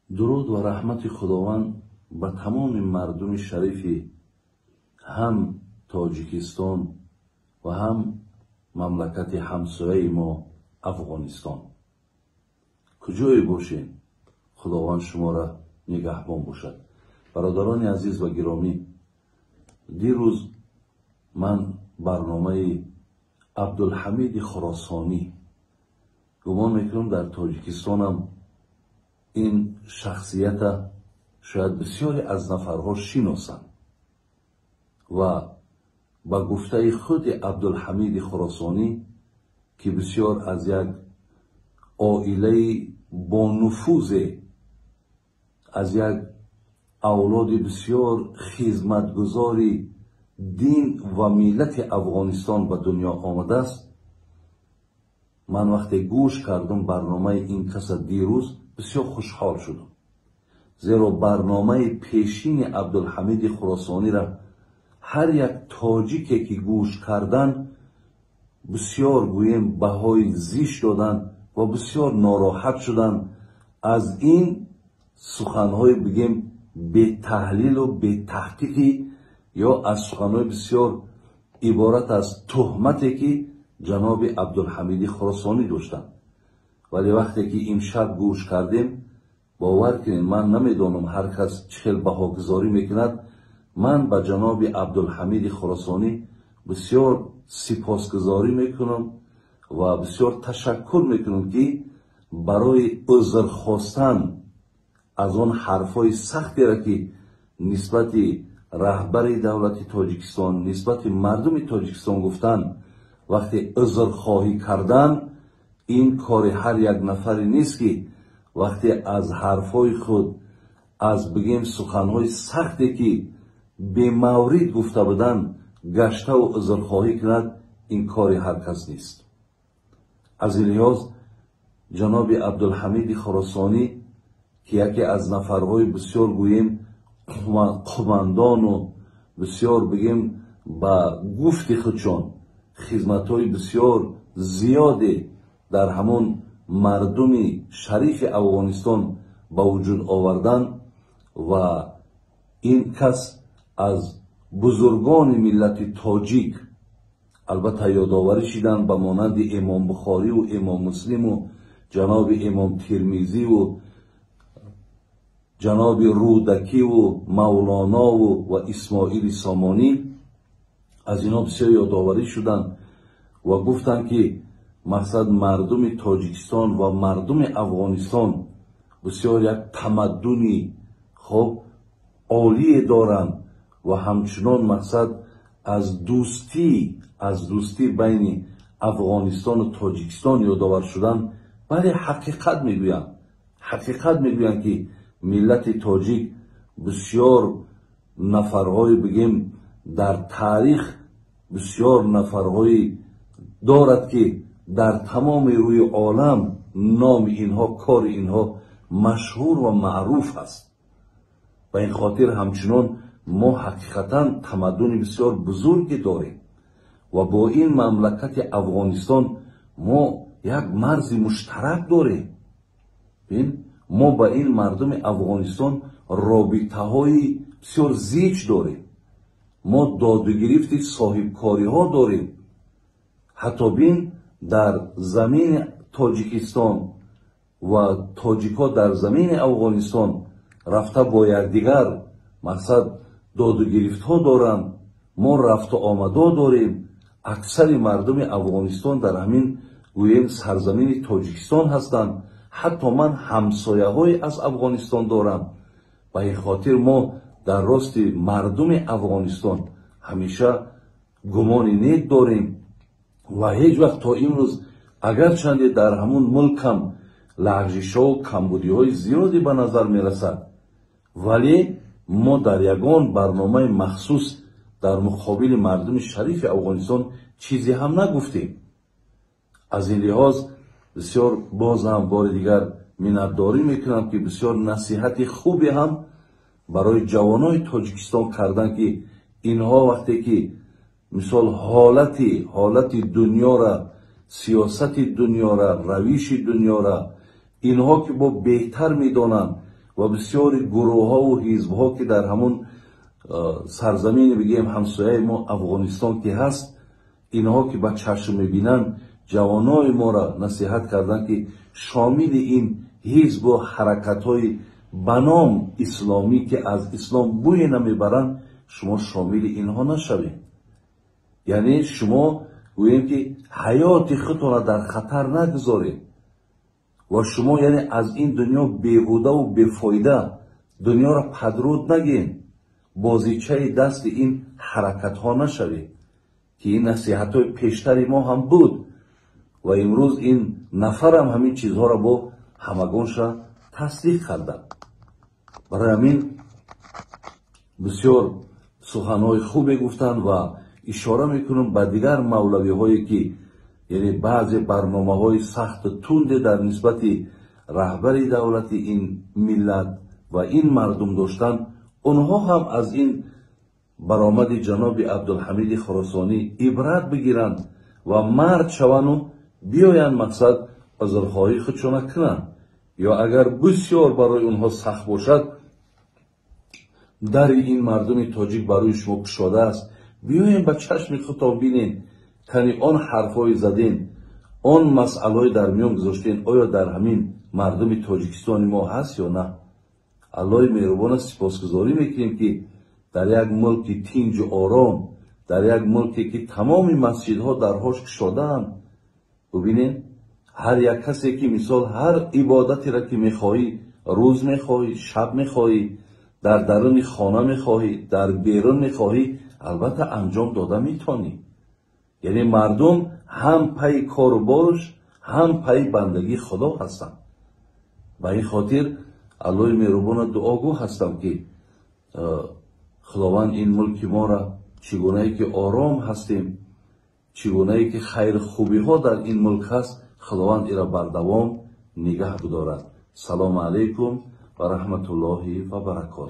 Дуруд ва раҳмати Худованд ба тамоми мардуми шарифи ҳам Тоҷикистон ва ҳам мамлакати ҳамсояи мо Афғонистон. Куҷое бошед, Худованд шуморо нигаҳбон бошад. Бародарони азиз ва гиромӣ, дирӯз ман барномаи Абдулҳамиди Хуросонӣ, гумон мекунам дар Тоҷикистонам ин шахсията шояд бисёре аз нафарҳо шиносанд ва ба гуфтаи худи Абдулҳамиди Хуросонӣ, ки бисёр аз як оилаи бонуфузе, аз як авлоди бисёр хизматгузори дин ва миллати Афғонистон ба дунё омадааст. Ман вақте гӯш кардам барномаи ин каса дирӯз, бисёр хушҳол шудам, зеро барномаи пешини Абдулҳамиди Хуросониро ҳар як тоҷике ки гӯш кардан, бисёр гӯем баҳои зишт доданд ва бисёр нороҳат шуданд аз ин суханҳои бигем бетаҳлилу бетаҳқиқӣ ё аз суханҳои бисёр иборат аз туҳмате ки ҷаноби Абдулҳамиди Хуросонӣ доштанд. Вале вақте ки имшаб гӯш кардем, бовар кунед, ман намедонам ҳар кас чӣ хел баҳогузорӣ мекунад, ман ба ҷаноби Абдулҳамиди Хуросонӣ бисёр сипосгузорӣ мекунам ва бисёр ташаккур мекунам, ки барои узр хостан аз он ҳарфҳои сахтеро, ки нисбати раҳбари давлати Тоҷикистон, нисбати мардуми Тоҷикистон гуфтан, вақте узрхоҳӣ кардан, ин кори ҳар як нафаре нест, ки вақте аз ҳарфҳои худ, аз бигем суханҳои сахте ки бемаврид гуфта буданд, гаштаву узрхоҳӣ кунад, ин кори ҳар кас нест. Аз ин лиҳоз ҷаноби Абдулҳамиди Хуросонӣ, ки яке аз нафарҳои бисёр гӯем қумандону бисёр бигем ба гуфти худшон хизматҳои бисёр зиёде дар ҳамон мардуми шарифи Афғонистон ба вуҷуд овардан ва ин кас аз бузургони миллати тоҷик албатта ёдоварӣ шиданд, ба монанди Имом Бухориву Имом Муслиму ҷаноби Имом Термизиву ҷаноби Рӯдакиву Мавлонову ва Исмоили Сомонӣ, аз инҳо бисёр ёдоварӣ шуданд ва гуфтанд, ки мақсад мардуми Тоҷикистон ва мардуми Афғонистон бисёр як тамаддуни хоб олие доранд ва ҳамчунон мақсад аз дӯстӣ байни Афғонистону Тоҷикистон ёдовар шуданд. Бале, ҳақиқат мегӯянд, ҳақиқат мегӯянд, ки миллати тоҷик бисёр нафарҳои бигем дар таърих бисёр нафарҳои дорад, ки дар тамоми рӯи олам номи инҳо, кори инҳо машҳур ва маъруф аст. Ба ин хотир ҳамчунон мо ҳақиқатан тамаддуни бисёр бузурге дорем ва бо ин мамлакати Афғонистон мо як марзи муштарак дорем. Бин, мо ба ин мардуми Афғонистон робитаҳои бисёр зич дорем, мо додугирифти соҳибкориҳо дорем. Ҳатто бин, дар замини Тоҷикистон ва тоҷикҳо дар замини Афғонистон рафта бо якдигар мақсад додугирифтҳо доранд, мо рафту омадҳо дорем. Аксари мардуми Афғонистон дар ҳамин гӯем сарзамини Тоҷикистон ҳастанд. Ҳатто ман ҳамсояҳое аз Афғонистон дорам. Ба ин хотир мо дар рости мардуми Афғонистон ҳамеша гумони нек дорем ва ҳеҷ вақт то имрӯз, агарчанде дар ҳамун мулкам лағжишҳову камбудиҳои зиёде ба назар мерасад, вале мо дар ягон барномаи махсус дар муқобили мардуми шарифи Афғонистон чизе ҳам нагуфтем. Аз ин лиҳоз бисёр боз ҳам бори дигар миннатдорӣ мекунам, ки бисёр насиҳати хубе ҳам барои ҷавонони Тоҷикистон карданд, ки инҳо вақте ки мисол ҳолати дунёра, сиёсати дунёра, равиши дунёра инҳо ки бо беҳтар медонанд. Ва бисёри гурӯҳҳову ҳизбҳо, ки дар ҳамун сарзамини, бигем, ҳамсояи мо Афғонистон ки ҳаст, инҳо ки ба чашм мебинанд, ҷавонои моро насиҳат карданд, ки шомили ин ҳизбу ҳаракатҳои ба ном исломӣ, ки аз ислом бӯе намебаранд, шумо шомили инҳо нашавед. Яъне шумо гӯем, ки ҳаёти худтонро дар хатар нагузоред ва шумо, яъне, аз ин дунё беҳудаву бефоида дунёро падруд нагин, бозичаи дасти ин ҳаракатҳо нашавед, ки ин насиҳатҳои пештари мо ҳам буд. Ва имрӯз ин нафарам ҳамин чизҳоро бо ҳамагонша тасдиқ карданд. Барои ҳамин бисёр суханҳои хубе гуфтанд. Ва ишора мекунам ба дигар мавлавиҳое, ки, яъне, баъзе барномаҳои сахту тунде дар нисбати раҳбари давлати ин миллат ва ин мардум доштанд, онҳо ҳам аз ин баромади ҷаноби Абдулҳамиди Хуросонӣ ибрат бигиранд ва мард шаванду биёянд, мақсад, узрхоҳии худшона кунанд. Ё агар бисёр барои онҳо сахт бошад, дари ин мардуми тоҷик барои шумо кушода аст. Биёем, ба чашми худтон бинед, кани он ҳарфҳои заден, он масъалаҳои дар миён гузоштен, оё дар ҳамин мардуми Тоҷикистони мо ҳаст ё на. Аллоҳи меҳрубона сипосгузорӣ мекунем, ки дар як мулки тинҷу ором, дар як мулке, ки тамоми масҷидҳо дарҳош кушодаанд, бубинед, ҳар як касе ки, мисол, ҳар ибодатеро ки мехоҳӣ, рӯз мехоҳӣ, шаб мехоҳӣ, дар даруни хона мехоҳӣ, дар берун мехоҳӣ, албатта, анҷом дода метавонӣ. Яъне мардум ҳам пайи кору борш, ҳам пайи бандагии Худо ҳастанд. Ба ин хотир Аллоҳи меҳрубона дуогӯ ҳастам, ки Худованд ин мулки моро, чӣ гунае ки ором ҳастем, чӣ гунае ки хайру хубиҳо дар ин мулк ҳаст, Худованд иро бардавом нигаҳ бидорад. Салому алайкум ва раҳматуллоҳи ва баракоту.